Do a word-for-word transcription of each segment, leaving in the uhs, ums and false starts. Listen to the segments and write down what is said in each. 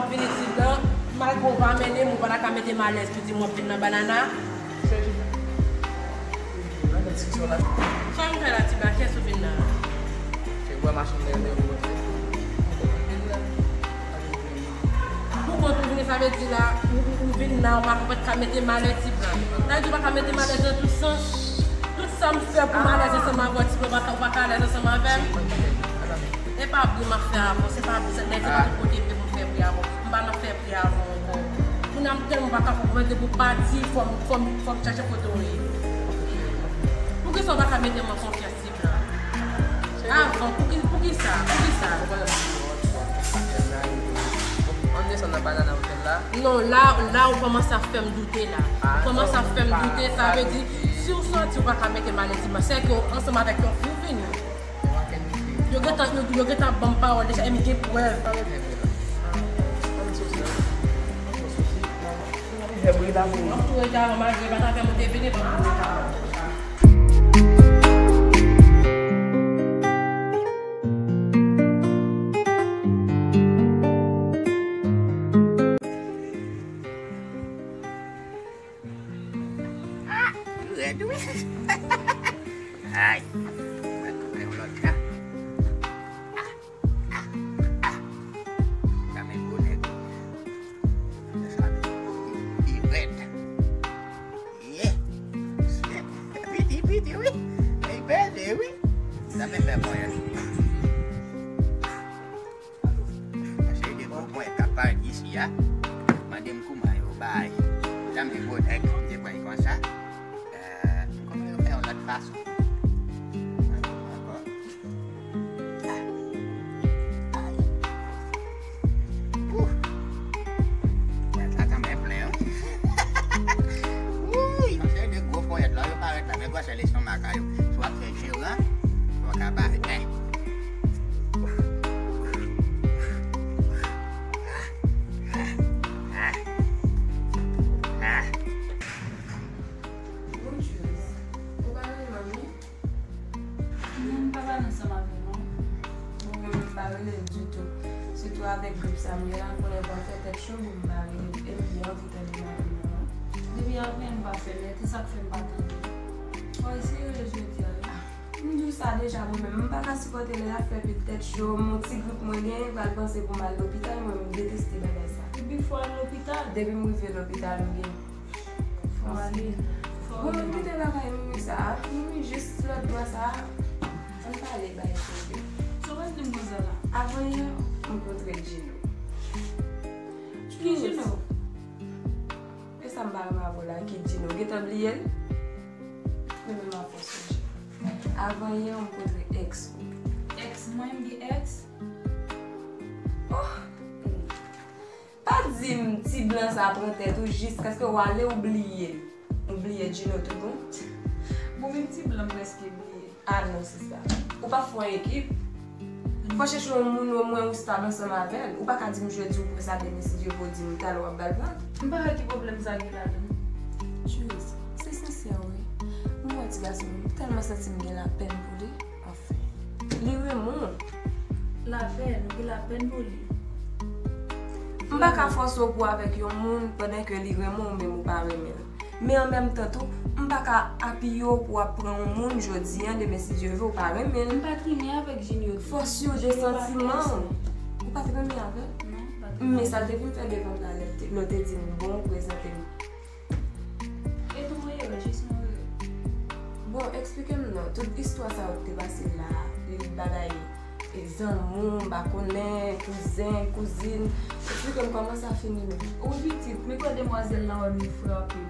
Vini ti blan, malgre w pa mennen m, ou pa ta ka mete m alèz pou di m w ap vin nan banana. Sa m fè la, ti blan, kiyès ou vin nan? Ou wè machin dèyè, dèyè, ou wè. Pou kont ou vini, sa vle di la, ou, ou, ou vin nan, ou pa, ou pa t ka mete m alèz, ti blan. Sa vle di ou pa ka mete m alèz nan tout sans. Tout sa m fè pou m alèz ansanm avè w, ti blan, ou pa ka, ou pa ka alèz ansanm avè m. E pa bri m ap fè avè w, se pa bri, se pa tout kote m te konn fè bri avè w. M pa nan fè bri avè w ankò. Kounye a m tèlman pa ka fè w konprann, depi w pati, fò m, fò m, fò m chèche kote w ye. Poukisa w pa ka mete m an konfyans, ti blan? Avan, pouki, poukisa? Poukisa? Ann desann nan banana otèl la. Non, la, la ou kòmanse ap fè m doute la. Ou kòmanse ap fè m doute, sa vle di, si w santi w pa ka mete m alèz, se ke w ansanm avèk yon fi w vini. Yo gentan, yo, yo gentan ban m pawòl deja, e m gen prèv. M ap tou rete avan, malgre pa t avè m ou te vini, ban m tou rete avan. Ah, li rèd, wi. Ay, mwen tounen yon lòt jan. Ah, ah, ah. Sa men gwo nèg. Sa li, li rèd. Yeah. Piti, piti, wi. Li pèse, wi. Sa men fè mwen. Alo. Yon seri de gwo ponyèt k ap parèt isi a. Mande m kouman yo bay. Janm di gwo nèg, m te pran l konsa. Euh, m konnen yo fè yon lòt fason. Ankò. Ah. Ay. Ouh. Ponyèt la kanmenm plen, wi. Ouh, yon seri de gwo ponyèt la, yo parèt la, men gwosè lestomak a yo. Si w ap fè jeran, w ka parèt, men. Bonjou. Ou pa rele manmi? Non, m pa pale ansanm avè l, non. Bon, mwen menm, m pa rele l ditou. Sitou avèk grip sa m gen la, kounye a pou fè tèt cho, bon, m pa rele l. Epi, anvi tande manmi, non. Depi avè m pa fè lè, se sa k fè m pa tande. Fò eseye rele jodi a, wi. M di w sa deja, mwen menm, m pa ka sipòte lè y ap fè pil tèt cho, m, yon ti grip mwen genyen, pral panse pou m al lopital, mwen, m deteste bagay sa. Epi fò al lopital. Depi m rive lopital, m gen. Fò ale. Fò ale. Bon, kite bagay Mimi sa a. Mimi, jis lòt bò sa a. Ann pale bagay serye. Sa w pral di m konsa la? Avan yè, m kontre Djino. Ki Djino? E sa m pa renmen avè w la, ki Djino? Gentan bliye l? Men menm afè sonje. Avan yè, m kontre èks ou. Èks mwen, m gen èks? Oh! Pa di m ti blan sa pran tèt ou jiskaske w ale ou bliye l. Ou bliye Djino tout bon? Bon, menm ti blan m prèske bliye. Ah non, sista. Ou pa fè yon ekip. Fò chèche yon moun omwen ou stab ansanm avè l. Ou pa ka di m jodi ou pran sa, demen si Dye vle ou di m talè w ap ba l vag. M pa wè ki pwoblèm sa gen ladan l. Jules, se sensè wi. M wè ti gason m, m tèlman santi m gen lapèn pou li. Anfen. Li renmen w. Lapèn, ou gen lapèn pou li. M pa ka fòse w pou w avèk yon moun pandan ke li renmen w, menm ou pa renmen l. Men an menm tan tou, m pa ka apiye w pou w ap pran yon moun jodi a, demen si Dye vle, ou pa renmen l. M pa t renmen avèk Junior. Fòse yon de santiman w. Ou pa t renmen avè l? Non, m pa t renmen. Men sa l te vin fè devan m la, lè l te, lè w te di m bon, prezante m. E tou mwen yo, jis mwen yo. Bon, eksplike m non, tout istwa sa yo k te pase la, li bagay e zanmi, m pa konnen, kouzen, kouzin. Eksplike m kòman sa fini menm. Wi pitit, men kwè demwazèl lan wè m li frape m.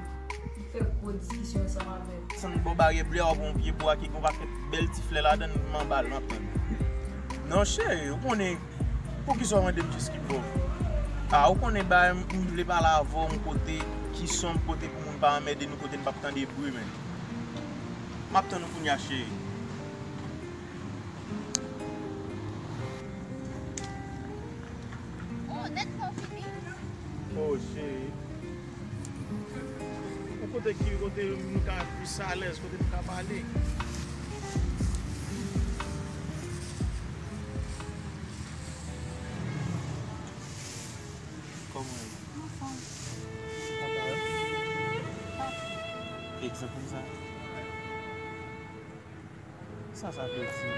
Li fè gwo diskisyon ansanm avè m. Sanm bò baryè ble a, w ap wè yon pye bwa ki gen yon pakèt bèl ti flè ladan l, m anba l, m ap tann. Non cheri, ou konnen, poukisa w mande m jis ki bò? A, ou konnen bagay m, m vle pale avè w yon kote ki sonm, kote pou moun pa anmède nou, kote n p ap tande bri, men. M ap tann ou kounye a, cheri. Oh, nèt fè w fini? Oh, cheri. Yon kote ki, kote nou ka plis alèz, kote nou ka pale. Egzanp konsa. Sa sa vle di?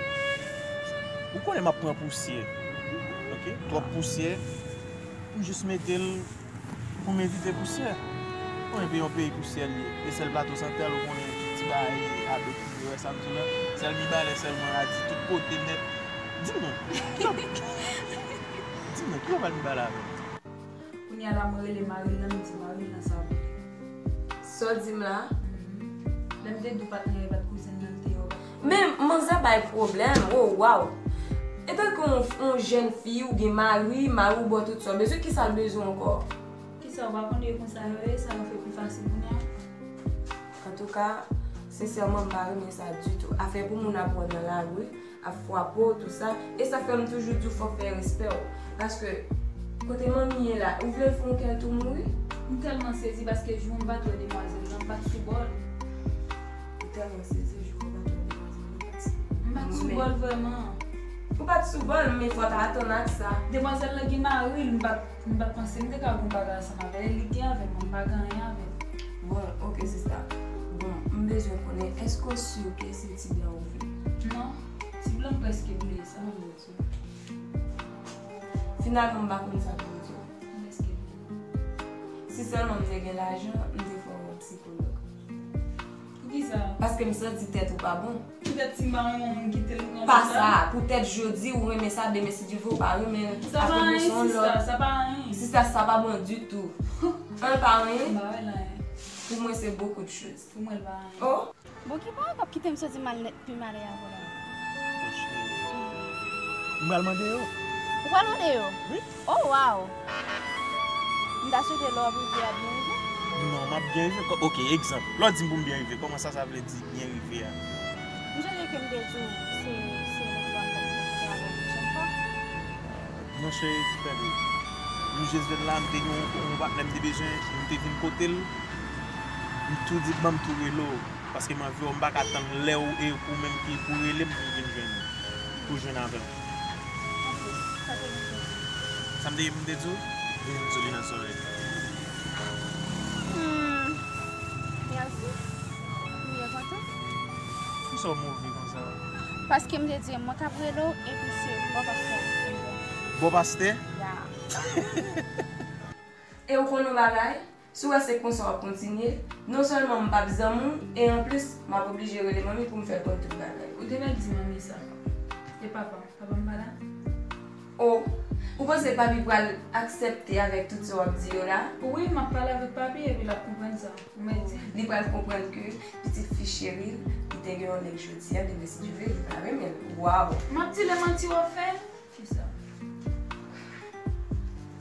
Ou konnen m ap pran pousyè. Ok? Twòp pousyè. M jis mete l pou m evite pousyè. Ou konnen peyi yon peyi pousyè l ye. E sèl Plato Santral ou konnen tout ti bagay ado ki vle wè sa m di w la. Sèl Mibalè sèlman a di tout kote nèt. Di m non. Kiyè w, di m non, kiyè w pral Mibalè avè m? Kounye a la, mwen rele Marylan, m di Marylan sa vle. Sa w di m la? Mhm. Lè m te di w patnè a, e pa t kouzin nan l te ye, w pa t konnen. Men, manzè bay pwoblèm, oh, waw. Etanke yon, yon jèn fi, ou gen mari, mari w ba w tout sa w bezwen, kisa l bezwen ankò? Kisa, w pa konn yo konsa yo ye, sa yo fè pi fasil kounye a? Antouka, sensèman, m pa renmen sa ditou. Afè pou moun ap wè nan lari, ap frape w, tou sa. E sa fè m toujou di w fò w fè respè w. Paske, kote manmi ye la, ou vle l fè yon kè l tou mouri? M tèlman sezi paske jou m pa t wè demwazèl lan, m pa t sou bòl. Ou tèlman sezi jou m pa t wè demwazèl lan, m pa t sou bòl. M pa t sou bòl vrèman. Ou pa t sou bòl, men fò w ta atann ak sa. Demwazèl lan gen mari l, m pa t, m pa t panse m te ka gen bagay ansanm avè l. Li gen avè m, mwen m pa gen anyen avè l. Bon, ok, sista. Bon, m bezwen konnen, èske w si ke se ti blan ou vle? Non, ti blan m prèske bliye sa. Finalman, m pa konn sa pou m di w. Si sèlman m te gen lajan, m te fè w wè yon sikològ. Poukisa? Paske m santi tèt ou pa bon. Poutèt si m pa renmen yon moun, kite l nan sa. Pa sa, poutèt jodi ou renmen sa, demen si Dye vle ou pa renmen l. Sa pa anyen, sista, sa pa anyen. Sista, sa pa bon ditou. An, l pa anyen? M pa wè l anyen. Pou mwen, se beaucoup de choses. Pou mwen, l pa anyen. Oh! Bon, ki paran k ap kite m soti mal nèt, pi malè a, vòlè? Monchè, m pral mande yo. Ou pral mande yo? Wi. Oh, wow! M ta swete lè w ap rive a byen rive. Non, m ap byen rive. Kò-, ok, egzanp. Lè w di m pou m byen rive, kòman sa, sa vle di byen rive a? M sonje ke m te di w, se, se lè m pral fè travay pwochèn fwa. Non, cheri, tande. M jis vin la, m te gen yon, yon patnè m te bezwen, m te vin kote l. M tou di, ban m tou rele w. Paske m anvi w, m pa ka tann lè w e ou menm ki pou rele m pou m vin jwenn ou. Pou jwenn avè m. Ok, sa te gen pou di. Sa m te, m te di w? Vin m di w li nan zòrèy. Hmm. Mèsi. M byen kontan. Poukisa w move konsa? Paske m te di mwen k ap rele w, epi se bò pastè a pou m pran. Bò pastè? Ya. E ou konn yon bagay? Si w wè se konsa w ap kontinye, non sèlman m p ap zanmi w, e anplis, m ap oblije rele manmi pou m fè l konn tout bagay. Ou te mèt di manmi sa. E papa, papa m pa la? O, ou panse papi pral aksepte avèk tout sa w ap di yo la? Wi, m ap pale avèk papi epi l ap konprann sa. Ou mèt di l. Li pral konprann ke pitit fi cheri l, li te gen yon nèg jodi a, demen si Dye vle, li pa renmen l. Waw! M ap di l manti w ap fè? Kisa?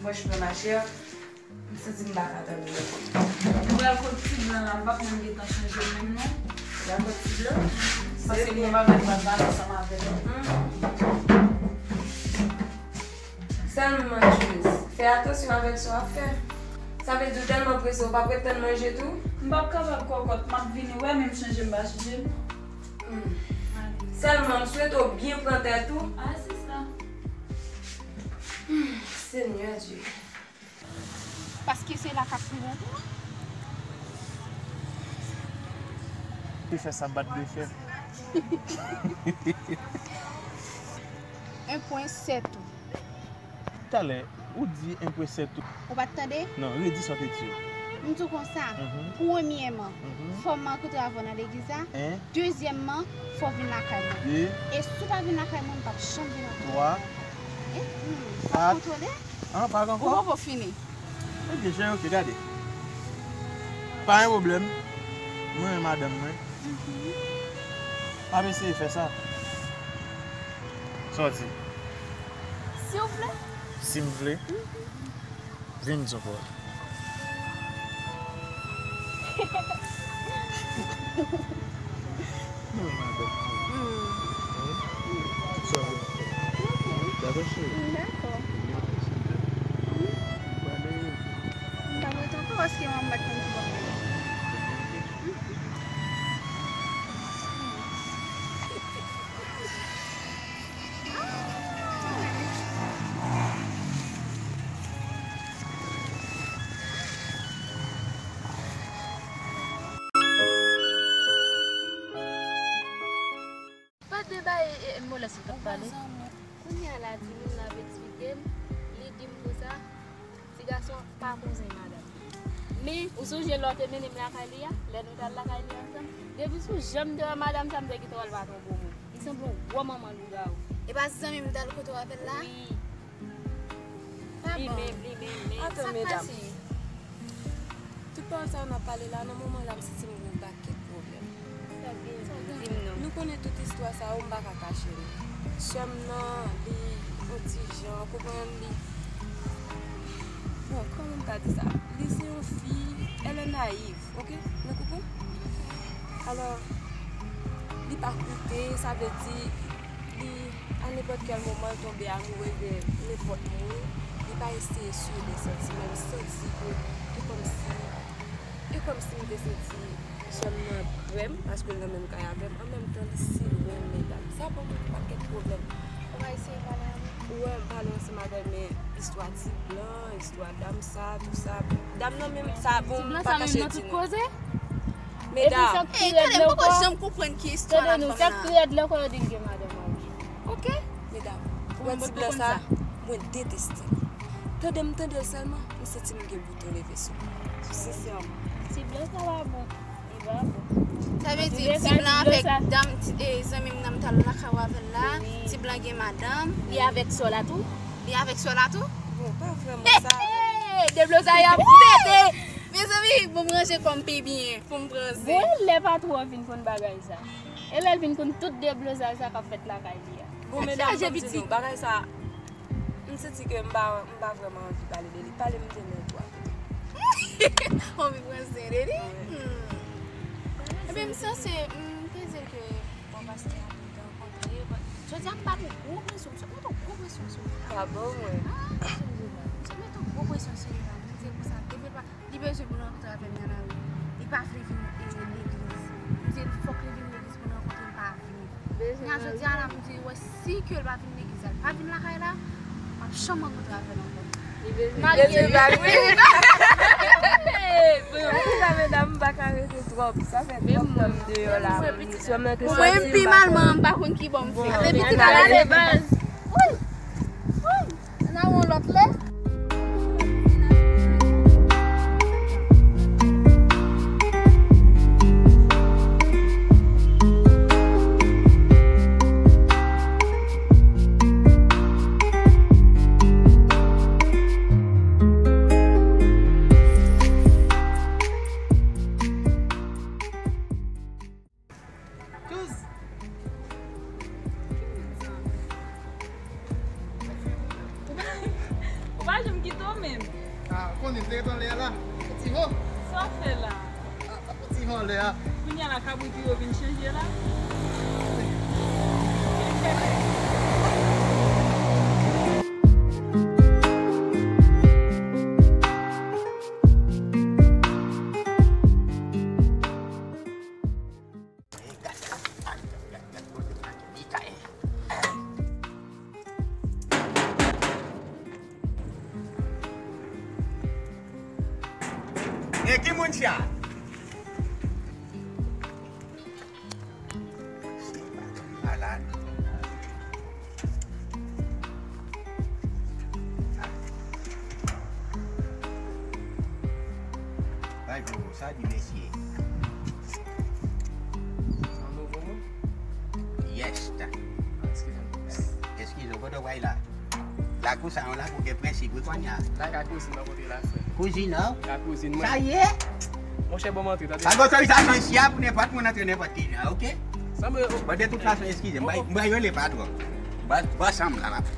Franchman, ma chère, m santi m pa ka tande w ankò. Ou pral kot ti blan la, m p ap menm gentan chanje menm non. Ou pral kot ti blan? Paske gen yon bagay m pral pale ansanm avè l. Hmm. Sèlman, Jules, fè atansyon avèk sa w ap fè. Sa vle di w tèlman prese, ou p ap ret tann manje tou? M p ap kapab kòkòt, m ap vini wè, men m chanje m pa chanje non. Hmm. Sèlman, m swete w byen pran tèt ou. Ah, sista. Hmm, Senyè Dye. Paske se la k ap pi bon pou ou. Te fè sa m pa t dwe fè. En pwen sèt ou. Talè, ou di en pwen sèt ou. Ou pa t tande? Non, redi sa w te di yo. M di w konsa, mhm, premyèman, mhm, fò m rankontre avè w nan legliz la. En. Dezyèmman, fò w vin lakay mwen. De. E si w pa vin lakay mwen, m p ap janm vin rankontre avè w. Twa. E, hmm, w ap kontwole? An, pa ankò. Ou poko fini. Ebyen, jere, ok, gade. Pa gen pwoblèm. Mwen renmen madanm mwen. Mhm. M ap eseye fè sa. Sa w di? Si w vle. Si m vle? Mhm. Vin di w ankò. Non, madanm. Hmm. Wi. Sa vle di. Ok. Dakò, cheri. Dakò. Wi. M pa ret ankò paske mwen m pa t konn ki bò m prale. Bay, e, e, molès ou t ap pale. Kounye a la, timoun nan ap eksplike m, li di m konsa, ti gason an pa konzen madanm. Men, ou sonje lè w te mennen m lakay li a, lè nou t al lakay li ansanm? Depi sou jan m te wè madanm sa, m te gentan wè l pa t yon bon moun. Li sanble yon gwo manman lougawou. E pa zanmi m t al kote w avè l la? Wi. Pa bon. Li menm, li menm, men. Sa k pase? Tout pawòl sa yo n ap pale la, nan moman la, m santi m gen yon pakèt pwoblèm. Sa gen, sa gen. Di m non. Nou konnen tout istwa sa yo, m pa ka kache nou. Sè m nan, li yon ti jan, konprann li. Bon, kòman m ka di sa? Li se yon fi, elle est naïve, ok? Nou konprann? Alò, li pa koute, sa vle di, li, a nenpòt kèl moman, l tonbe amoure de nenpòt moun, li pa eseye swiv de santiman, li santi ke e kòmsi, e kòmsi m te santi sè m nan prè m, paske l nan menm kay avè m, an menm tan, li si lwen m, medam. Sa ban m yon pakèt pwoblèm. Ou pa eseye pale avè l? Ou wè, m pale ansanm avè l, men istwa ti blan, istwa dam sa, tou sa. Dam nan menm, sa bon, m pa ka cheti non. Medam. Epi sa k pi rèd nan kò, tande nou, sa k pi rèd nan kò, yo di l gen madanm maryaj. Ok? Medam, ou wè ti blan sa, mwen deteste l. Tande m tande l sèlman, m santi m gen bouton leve sou mwen. Sensèman. Ti blan sa pa bon. Li pa bon. Sa vle di, ti blan avèk dam, ti, e, zanmi m nan m t al lakay ou avè l la, ti blan gen madanm. Li avèk sè w la tou? Li avèk sè w la tou? Bon, pa vrèman sa. He, he, deblozay ap pete! Mezanmi, bon, m ranje kò m pi byen pou m pran zen. Bon, e lè patwon an vin konn bagay sa? E lè l vin konn tout deblozay sa k ap fèt lakay li a? Bon, medam, ban m di nou, bagay sa, m santi ke m pa, m pa vrèman anvi pale de li. Pale m de nèg ou a. Ou anvi pran zen de li? Wi. Hmm. Ebyen, m sanse, m te di l ke, bon, pastè a, m te rankontre, bon, jodi a m ba l yon gwo presyon, m sot mete yon gwo presyon sou li. Pa bon, mwen. Ah, jodi a, m sot mete yon gwo presyon sou li la, m di l konsa, depi l pa Li bezwen pou l rankontre avè m nan lari. Li pa vle vin, e, legliz. M di l fòk li vin legliz pou l rankontre m, pa vini. Kounye a jodi a la, m di l, wè, si ke l pa vin legliz la, l pa vin lakay la, m p ap janm rankontre avè l ankò. Li bezwen legliz la, wi. Bon, medam, m pa ka rete twòp. Sa fè twòp tan m deyò la. Mwen menm pi mal, mwen, m pa konn ki bò m fè. Bon, men pitit la ale baz. Wi. Wi. Ann al yon lòt lè. Kouz! Ou pa, ou pa janm kite w menm. Ah, ou konnen, m te ret anlè a la. Ti ho. Sa w fè la? Ah, ti ho anlè a. Kounye a la, kabrit yo vin chanje la. E ki moun sa? Malad. Bay pou sa di mesye. Yon nouvo moun? Yes. Eskize m. Eskize m, kote w pral la? Lakou sa, yon lakou gen prensip, wi, kounye a. Lakay kouzin mwen kote la, frè. Kouzin an? Lakay kouzin mwen. Sa ye? Monchè, ban m antre, tande. Pa gen otorizasyon isi a pou nenpòt moun antre nenpòt ki jan, oke? Bon, de tout fason, eskize m, m bay, m bay rele patwon. Bò, bò sa m la, m ap.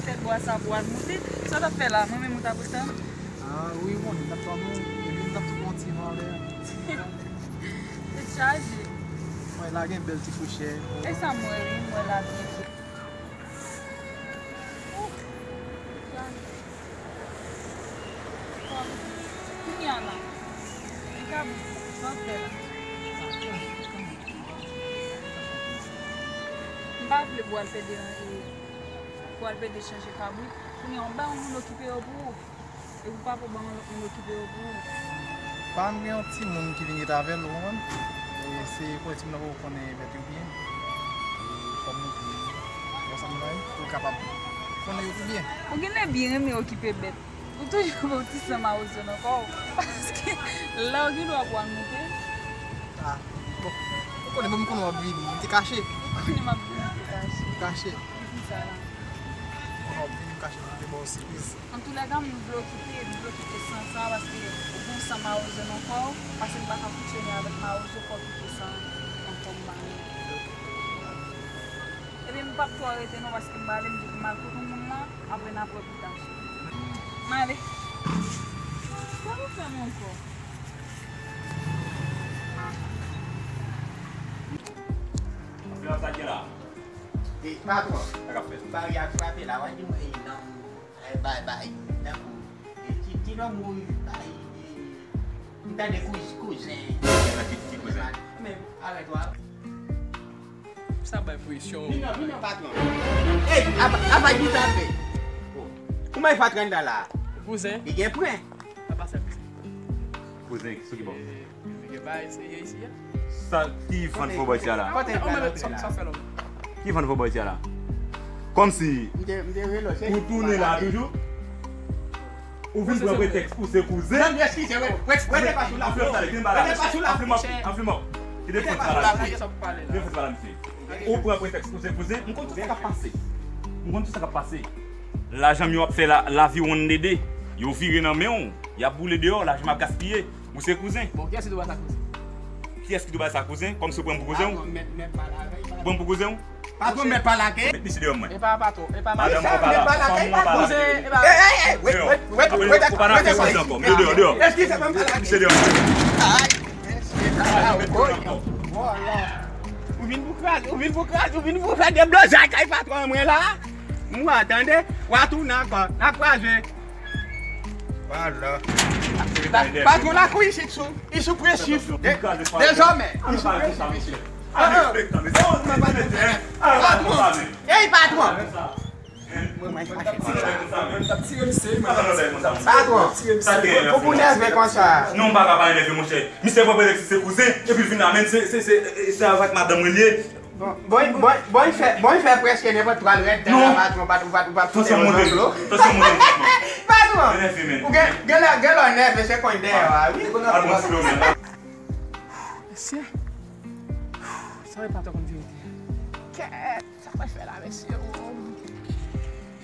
Tèt bwa sa pou al moute. Sa w t ap fè la? Mwen menm ou t ap ret tann? Ah, wi, bon, m t ap tann ou. Epi m t ap tou pran ti van anlè a. Tèt chaje. Mwen la gen bèl ti fouchè. E sa m wè, wi, m wè la byen. Kounye a la, li ka bon, sa w fè la? M pa vle pou al pèdi, pou al pèdi chanje kabrit. Kounye a, w ba yon moun okipe yo pou ou. Epi papa w ban yon lòt moun okipe yo pou ou. Papa m gen yon timoun ki vin ret avè l, ou konprann? E se pou timoun nan poko konnen mèt yo byen. E Ou sa mwen, pou w kapab konnen yo pi byen. Ou genlè byen renmen okipe bèt. Ou toujou gen yon ti san mawozo nan kò w. Paske lè w gen dwa pou w al monte. Ah, bon. Ou konnen, bon, m konnen w ap vini. M te kache. Ou konnen m ap vini, m te kache. Kache. Ki sa la? M konnen w ap vini, m kache, m te ba w sipriz. Antoulèka, m vle w kite, m vle w kite san sa, paske ou gen san mawozo nan kò w, paske m pa ka fonksyone avèk mawozo, fò w kite san nan kò m ba nou. Ebyen, m p ap twò rete non, paske m prale, m di pou m al kote yon moun la, apre n ap wè pita, cheri. M ale. Sa nou fè m ankò? Anpil ap sa gen la. E, patwon. Sa k ap fèt? Bari a frape la, w a di mwen, e, non. Ay, bay, bay, tankou, e, ti, ti nonm wouj, bay, e, m tande kouz-, kouzen. Ki, ki kouzen? Men, arèt, w a. Sa bay presyon. Vin non, vin non, patwon. Ey, apa, apa ki sa fè? Kouman e fatra anndan la? Kouzen. Li gen pwen. Apa sa, kouzen? Kouzen, sou ki bò? Sa ki vann fo bò isi a la? Ki vann fo bò isi a la? Kòmsi ou tounen la toujou? Ou vin pran pretèks ou se kouzen? Anfle mòp, anfle mòp. Kite fòs pale la. Kite fòs pale la, mesye. Ou pran pretèks ou se kouzen? M konn tout sa k ap pase. M konn tout sa k ap pase. Lajan m yo ap fè la, laviwonn dede. Yo vire nan men w. Y ap boule deyò, lajan m ap gaspiye. Ou se kouzen. Bon, kiyès ki te ba sa kouzen? Kiyès ki te ba sa kouzen? Kòmsi w pran m pou kouzen w? Ou pran m pou kouzen w? Patwon, mèt pa lage. Met misye deyò mwen. E pa patwon, e pa madanm w pa la, fanm ou pa la. Kouzen, e pa. Ey, ey, ey, wait, wait, wait, wait, ou pa nan afè kouzen ankò. Mete deyò, deyò. Eskize mwen, m pa lage. Misye deyò mwen. Ay, mesye, sa la, ou konnen. Vwala. Ou vin pou kraze, ou vin pou kraze, ou vin pou fè deblozay kay patwon mwen la. Mwen, tande, w a tounen ankò, n a kwaze. Vwala. Patwon la kou isit sou, li sou presyon. Dezòmè, li sou presyon, mesye. Patwon, ey, patwon. Patwon, pou, pou nève konsa. Non, m pa ka pa nève, monchè. Misye pran pretèks se kouzen, epi l vin la, men se, se, se, se avèk madanm mwen li ye. Bon, bon, bon, bon, fè, bon, fè prèske nenpòt twa l rèd dèyè la, patwon, patwon, patwon, patwon. Tansyon monte, tansyon monte doucement. Patwon, ou gen, gen lè, gen lè w nève, se konn dèyè w a, wi. Al pran ti dlo, men. Mesye, sa yo pa twò konn verite. Kèt, sa mwen fè la, mesye. Oh.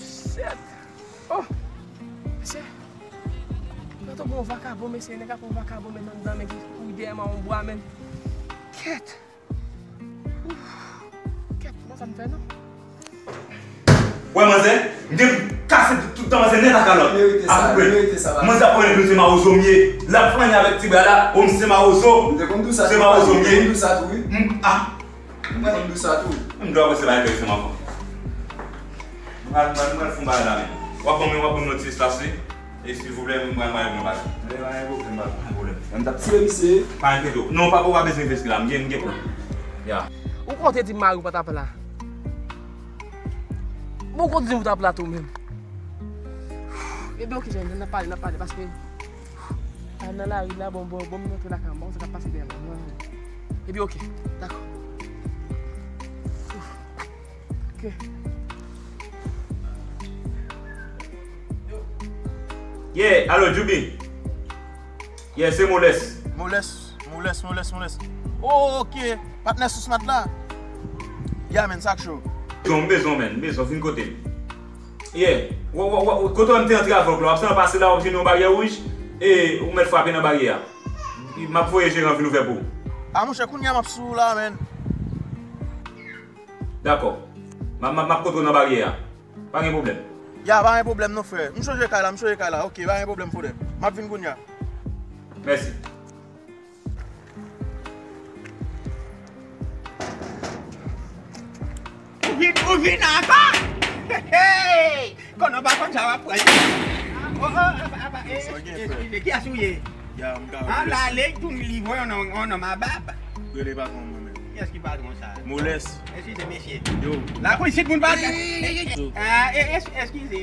Shit. Oh. Mesye, yo tonbe yon vakabon, mesye, nèg ap yon vakabon, men anndan, men ki kouri dèyè m a yon bwa, men. Kèt. Kèt, mwen sa m fè non. Wè manzè, m te kase tout tan manzè nèt ak kalòt. Merite sa, merite sa, papa. Manzè ap konnen nou se mawozo m ye. L ap flanke avèk ti bra la, o m se mawozo. M te konn di w sa, se mawozo m ye. M te konn di w sa tou, wi. M, ah. M te konn di w sa tou. M dwe avanse bagay kèk seman ankò. Mwen, mwen, mwen fon bagay la, men. W ap ban mwen, w ap ban mwen ti espas, wi. E silvouplè, mwen pral mare mwen bagay. Men pa gen pwoblèm, papa. Pa gen pwoblèm. Men m t ap tire misye. Pa enkyete w. Non, papa, w pa bezwen envesti la. M gen, m gen plan. Ya. Ou konn te di mari w pa t ap la. Bon, ou konn te di m ou t ap la tou menm. Ebyen, oke, Jane, n ap pale, n ap pale, paske a nan lari la, bon, bon, bon, m antre lakay mwen, bon, sa k ap pase dèyè mwen. Ebyen, oke, dakò. Ok. Yeah, alo, Djoubi. Yeah, se Molès. Molès, Molès, Molès, Molès. Oh, ok. Patnè sou smat la. Yeah, man, sa k cho. Bezwen, bezwen, man. Bezwen, vin kote m. Yeah. Wa, wa, wa, kote w m te antre avè w la. W ap sèlman pase la, w ap jwenn yon baryè wouj. E ou mèt frape nan baryè a. M ap voye jeran vin ouvè pou ou. A, monchè, kounye a m ap sou ou la, man. Dakò. M ap, m ap, m ap kontre w nan baryè a. Pa gen pwoblèm. Ya, pa gen pwoblèm non, frè. M chonje kay la, m chonje kay la. Ok, pa gen pwoblèm, frè. M ap vin kounye a. Mèsi. Ou vin, ou vin ankò? Hey, hey! Konnen w pa konn sa w ap pran. Oh, oh, apa, apa, eh, eskize, kiyès ou ye? Ya, m ka... Ah, la, lè tou li voye yon nonm, yon nonm a bab. Rele patwon mwen menm. Kiyès ki patwon sa? Molès. Eskize, mesye. Yo. Lakou isit moun pa... Ah, eh, es-, eskize.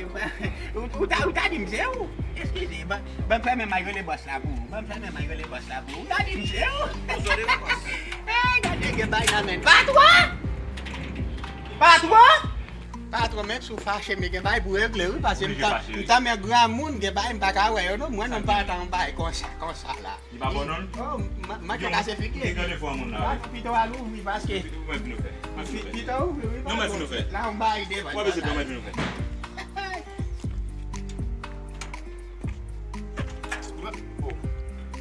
Ou, ou ta, ou ta di m se ou. Eskize, ban, ban m fèmen m al rele bòs la pou ou. Ban m fèmen m al rele bòs la pou ou. Ou ta di m se ou. Ey, gade gen bay nan men. Patwon! Patwon! Patwon, menm si w fache, men gen bagay pou regle, wi, paske m ta, m ta men granmoun, gen bagay m pa ka wè yo, non. Mwen, non, m pa ta yon bagay konsa, konsa la. Li pa bon, non? Oh, m, m, m kase figi. Li gen defo moun la, wi. Pito al ouvri, paske. Pito ouvri, wi. Pito ouvri, wi. Non, men fin nou fè. La, yon bagay devan. Wè, mesye, non, men fin nou fè.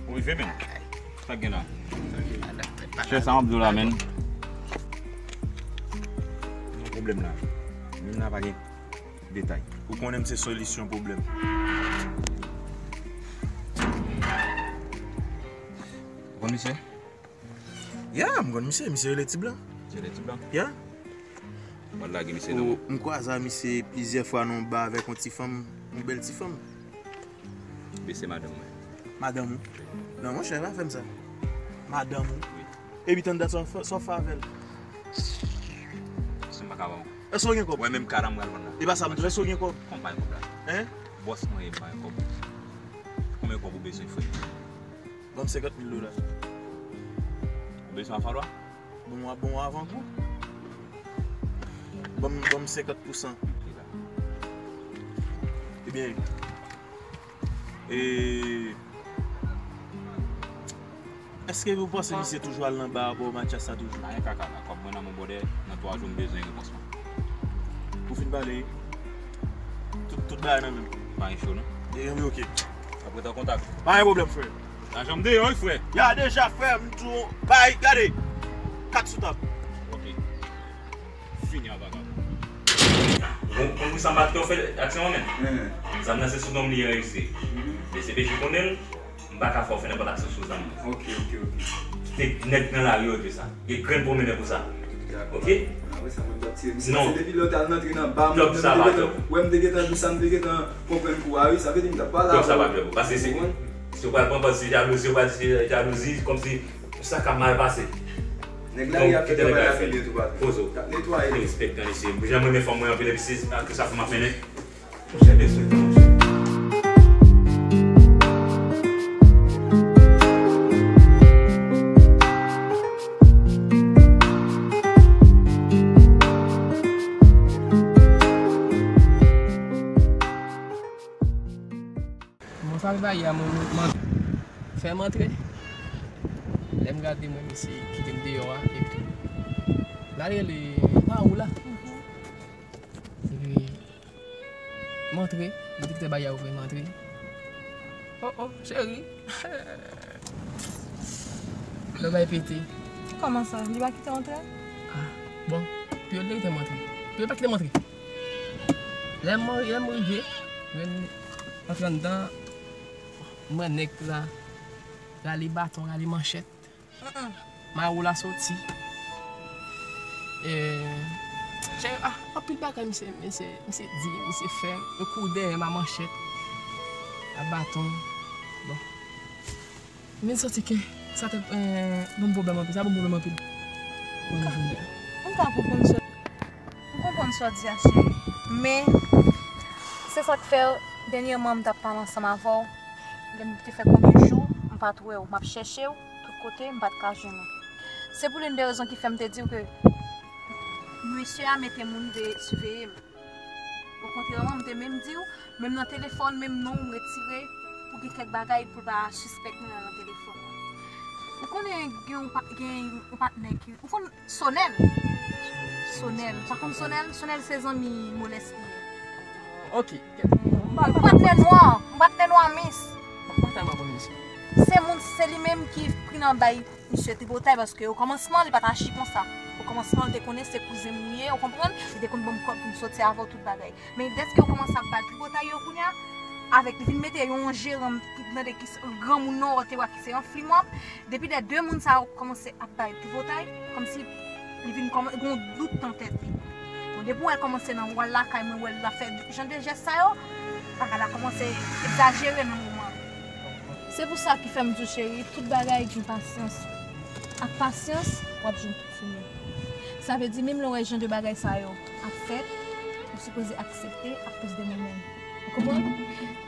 Ou rive, men. Sa k gen la? Chè, sa m ap di w la, men. Yon pwoblèm la. Menm la pa gen detay. Ou konnen m se solisyon pwoblèm. Ou konn misye? Ya, m konn misye. Misye rele Ti Blan. Misye rele Ti Blan? Ya. Mwen lage misye nan. M kwaze a misye plizyè fwa nan yon ba avèk yon ti fanm, yon bèl ti fanm. Be se madanm mwen. Madanm ou? Non, monchè, pa fè m sa. Madanm ou? Wi. Epi tann dat sa w fè avè l. Si m pa ka ba w. Èske w gen kòb? Wè, menm kara m pral vann la. E pa sa m di w, èske w gen kòb? Kòman m pa gen kòb la? Hein? Bòs mwen ye, m pa gen kòb. Konbyen kòb ou bezwen, frè? Ban m senkant mil dola. Ou bezwen a falwa? Bon, mwen bon avan kou. Ban m, ban m senkant pousan. Ebyen, e, èske ou panse misye toujou al nan ba a bò Matyas la toujou? Pa gen kaka la, kòb mwen nan men w brother, nan twa jou m bezwen repons mwen. Ou fin pale, tout, tout bagay nan men m. Pa gen cho, non? E, wi, ok. Apre tan kontak. Pa gen pwoblèm, frè. Lajan m deyò, wi, frè. Ya, deja, frè, m tou bay, gade. Kat sou tab. Ok. Fini a vagabon. Bon, konn pou sa m pa kite w fè aksyon an menm. Zam nan se sou non m li anrejistre. D C P J konnen l, m pa ka fè w fè nenpòt aksyon sou zam nan. Ok, ok, ok. Kite nèg nan lari yo regle sa. Gen grenn pwomennen pou sa. Ok? Ah, wè, sa mwen t ap tire. Misye pase depi lè w t al antre nan ba m, wè m te gentan, wè m te gentan di sa, m te gentan konprann kou a, wi. Sa vle di m t ap pale avè w. Sa pa klè pou. Paske se, si w pral pran pòz se jalouzi, w pral se jalouzi, kòmsi sa ka mal pase. Nèg la, li ap fè travay la pi byen tou, patwon. Poze w. L ap netwaye. Respèk nan mesye. Jan m renmen fanm mwen anpil, epi se ak sa fanm ap mennen. Monchè, respèk nan mesye. Bon, sa rive a yè, mwen, mwen, mwen fè m antre. Lè m gade, mwen, misye kite m deyò a, epi l al rele Mawoula. Epi, m antre, m te kite bay a ouvri, m antre. Oh, oh, cheri. Lè bay pete. Kòman sa? Li pa kite w antre? Ah, bon, pi yo te kite m antre. Pi yo pa kite m antre. Lè m, lè m rive, mwen antre anndan, m wè nèg la rale baton, rale manchèt. Mawoula soti. E, chè, ah, anpil bagay misye, misye, misye di, misye fè. Yo kouri dèyè m a manchèt, a baton. Bon. M vin santi ke sa te, eh, ban m pwoblèm anpil. Sa ban m pwoblèm anpil. Mwen vini. M ka konprann sa. M konprann sa w di a, cheri. Men, se sa k fè, dènyèman, m t ap pale ansanm avè w. Lè m te fè konbyen jou, m pa t wè w. M ap chèche w tout kote, m pa t ka jwenn ou. Se pou youn de rezon ki fè m te di w ke mesye a mete moun veye siveye m. Okontrèman, m te menm di w, menm nan telefòn, menm non w m retire pou gen kèk bagay pou l pa sispèk mwen nan telefòn. Ou konnen gen yon pa-, gen yon patnè ki, ou konn Sonèl. Sonèl. Ou pa konn Sonèl? Sonèl se zanmi Molès li ye. Ok. Yon patnè nwa, yon patnè nwa, miss. Se moun, se li menm ki pran bay misye tripotay, paske okòmansman, li pa t aji konsa. Okòmansman, li te konnen se kouzen m ou ye, ou konprann? Li te konn ban m kòb pou m soti avè w, tout bagay. Men dèske yo kòmanse ap ba l tripotay yo kounye a, avèk li vin mete yon jeran, m tande ki se granmoun nan, ou te wè ki se yon flimòp. Depi lè de moun sa yo kòmanse ap ba l tripotay, kòmsi li vin kòman-, gen yon dout nan tèt li. Bon, depi w wè l kòmanse nan wòl lakay mwen, wè l ap fè jan de jès sa yo, bagay la kòmanse egzajere nan moman an. Se pou sa ki fè m di w, cheri, tout bagay gen pasyans. Ak pasyans, w ap jwenn tout. Sa vle di, menm lè w wè jan de bagay sa yo ap fèt, ou sipoze aksepte akoz de mwen menm. Ou konprann?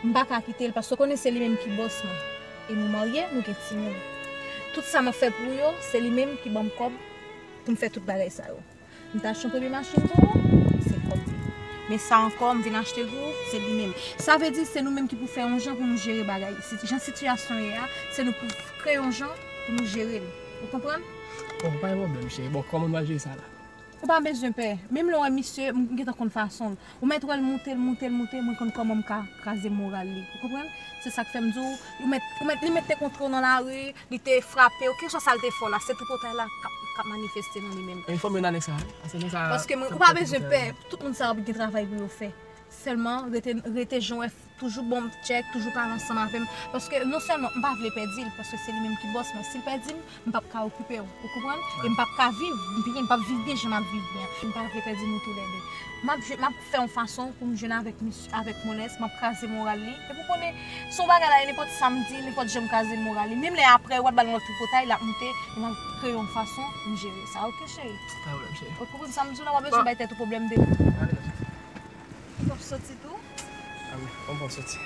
M pa ka kite l, paske w konnen se li menm ki bòs mwen. E nou marye, nou gen timoun. Tout sa m ap fè pou yo, se li menm ki ban m kòb pou m fè tout bagay sa yo. M ta achte yon premye machin pou ou, se kòb li. Men sa ankò, m vin achte l pou ou, se li menm. Sa vle di, se nou menm ki pou fè yon jan pou nou jere bagay. Si, jan sitiyasyon ye a, se nou pou kreye yon jan pou nou jere l. Ou konprann? Bon, pa gen pwoblèm, cheri. Bon, kòman nou al jere sa la? Ou pa bezwen pè. Menm lè w wè misye, m gentan konn fason l. Ou mèt wè l moute, l moute, l moute, mwen konn kòman m ka kraze moral li. Ou konprann? Se sa k fè m di w, ou mèt, ou mèt, li mèt te kontre w nan lari, li te frape w, kèlkeswa sa l te fè w la, se tripotay la k ap, k ap manifeste nan li menm. Enfòme yo nan anèks sa, a, se nan sa. Paske mwen, ou pa bezwen pè, tout moun sa yo gen travay pou yo fè. Sèlman, rete, rete jan w wè, toujou ban m tchèk, toujou pale ansanm avè m. Paske non sèlman m pa vle pèdi l, paske se li menm ki bòs mwen. Si l pèdi m, m p ap ka okipe w. Ou konprann? E m p ap ka viv byen, m p ap viv byen jan m ap viv byen. M pa vle pèdi nou toulède. M ap, m ap fè yon fason pou m jwenn avèk misye, avèk Monès, m ap kraze moral li. Epi w konnen, se yon bagay la, e nenpòt sa m di, nenpòt jan m kraze moral li. Menm lè apre, w ap ba l yon lòt tripotay, l ap moute, e m ap kreye yon fason pou m jere sa. Oke, cheri? Pa pwoblèm, cheri. Ou konprann sa m di w la, w ap bezwen bay tèt ou pwoblèm de. Ale, non, cheri. Ou p ap soti tou? A wi, bon, bon, soti.